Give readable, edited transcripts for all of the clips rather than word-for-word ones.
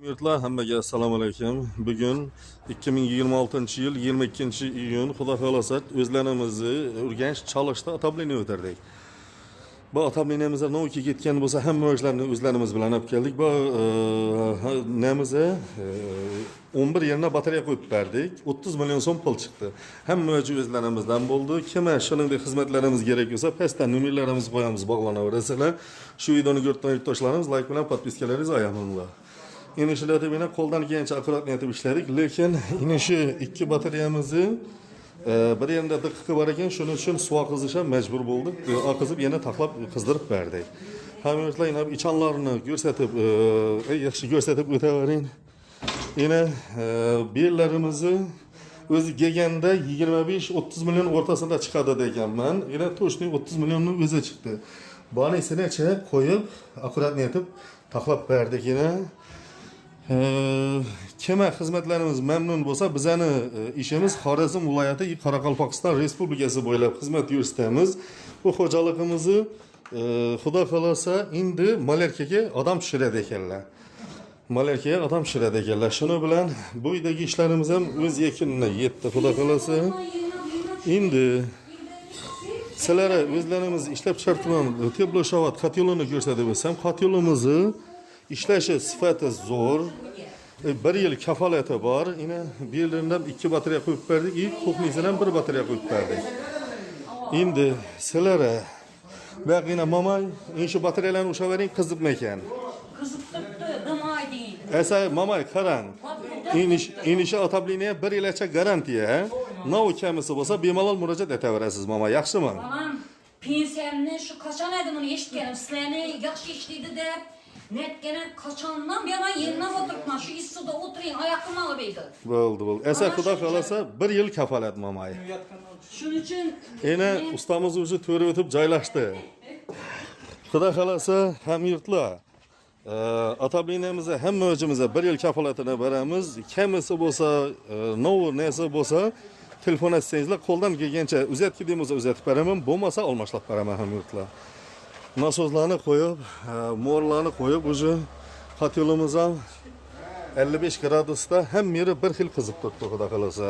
Yurtlar, hammaga assalomu alaykum. Bugun 2026-yil 22-iyun, Xudo xohlasa, o'zlarimizni Urganch Chalishda отопление o'tardik. Bu отопленияmiz новый ketgan bo'lsa, hamma ishlarni o'zlarimiz bilan olib keldik. Bu nemizni 11 yerine batareya qo'yib berdik. 30 million so'm pul chiqdi. Hamma ish o'zlarimizdan bo'ldi. Kime shuningdek xizmatlarimiz kerak bo'lsa, pastdan nomerlarimizni qo'yamiz, bog'lanaverasizlar. Shu videoni ko'rib turgan yurtdoshlarimiz like bilan подписка laringizni ayamanglar. Endi shularni meni qo'ldan kelgancha аккуратно etib ishladik, lekin endi shu ikki batareyamizni bir yerida diqqi bor ekan, shuning uchun suv oqizish ham majbur bo'ldik. Oqizib yana taxlab qizdirib berdik. Hamyurtlar, yana ichanlarni ko'rsatib, yaxshi ko'rsatib o'tavering. Yana bu yerlarimizni o'zi kelganda 25-30 million o'rtasida chiqadi deganman. Yana точно 30 millionni o'zi chiqdi. Bonisinicha qo'yib, аккуратно etib taxlab berdik yana. Kema xizmatlarimiz mamnun bo'lsa, bizani ishimiz Xorazm viloyati, Qoraqalpog'iston Respublikasi bo'ylab xizmat yuritamiz. Bu xo'jaligimizni Xudo xohlasa endi malarkaga odam tushiradi ekanlar. Malarkaga odam tushiradi ekanlar. Shuni bilan bu uydagi ishlarimiz ham o'z yakunina yetdi, Xudo xohlasa. Endi sizlar o'zlarimiz ishlab chiqargan теплошават котёл ini ko'rsatib o'tsam, котёл imizni ishlashi sifati zo'r. Bir yil kafolati bor. Ina bu yeridan ikki batareya qo'yib berdik, и кухня sidan ham bir batareya qo'yib berdik. Endi sizlar baqina momay, endi shu batareyalarni ushavering, qizibmi ekan? Qizib turibdi, nima deyin. Esa momay qarang. Inishi отопление bir yilgacha garantiya. Nov kamisi bo'lsa, bemalol murojaat etaverasiz momay, yaxshimi? Balam, pensiyamni shu qachon edi buni eshitganim, sizlarni yaxshi ishlaydi deb netgani qachondan buyon yerindan o'tiribman. Shu issiqda o'tiring, oyoqim og'riydi. Bo'ldi, bo'ldi. Esa Xudo xohlasa bir yil kafolat momay. Shuning uchun Endi ustamiz уже to'ri o'tib joylashdi. Xudo xohlasa hamyurtlar, отопление mizga hamma o'zimizga bir yil kafolatini beramiz. Kamisi bo'lsa, nov narsa bo'lsa, telefon etsangizlar, qo'ldan kelgancha uzatki deymiz, uzatib beraman, bo'lmasa almashlab beraman hamyurtlar. Nasoslarni qo'yib, mo'rlarni qo'yib, уже котёл imiz ham 55 gradusda hamma yeri bir xil qizib turibdi, Xudo xohlasa.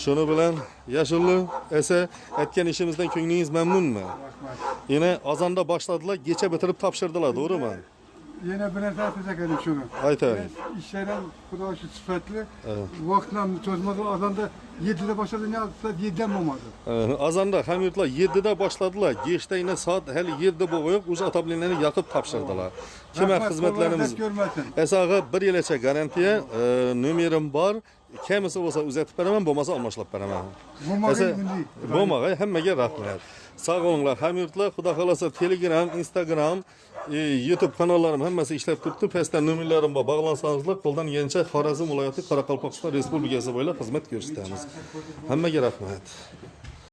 Shuni bilan yashulli esa aytgan ishimizdan ko'nglingiz mamnunmi? Yana azonda boshladilar, kecha bitirib topshirdilar, to'g'rimi? Yine bir narsa aytacak edim şunu. Aytavering. İşlerim Xudo şu sıfatlı. Vaqtla çözmedi. Azanda 7'de başladı, ne saat 7'den olmadı. Azonda hamyurtlar 7da boshladilar. Kechda yana soat hali 7 bo'lib, уже отопление ni yoqib topshirdilar. Kima Rahmat, xizmatlarimiz qo'llar görmesin. Esog'i bir yilgacha garantiya, nomerim bor. Kamisi bo'lsa uzatib beraman, bo'lmasa almashlab beraman. Bo'lmag'ay Esa- bunday. Bo'lmag'ay, hammaga rahmat. Sog' bo'linglar, hamyurtlar, Xudo xohlasa Telegram, Instagram, YouTube kanallarim hammasi ishlab turibdi. Pastdan nomerlarim bor. Bog'lansangizlar, qo'ldan kelgancha Xorazm viloyati, Qoraqalpog'iston Respublikasi bo'ylab xizmat ko'rsatamiz. Hammaga rahmat.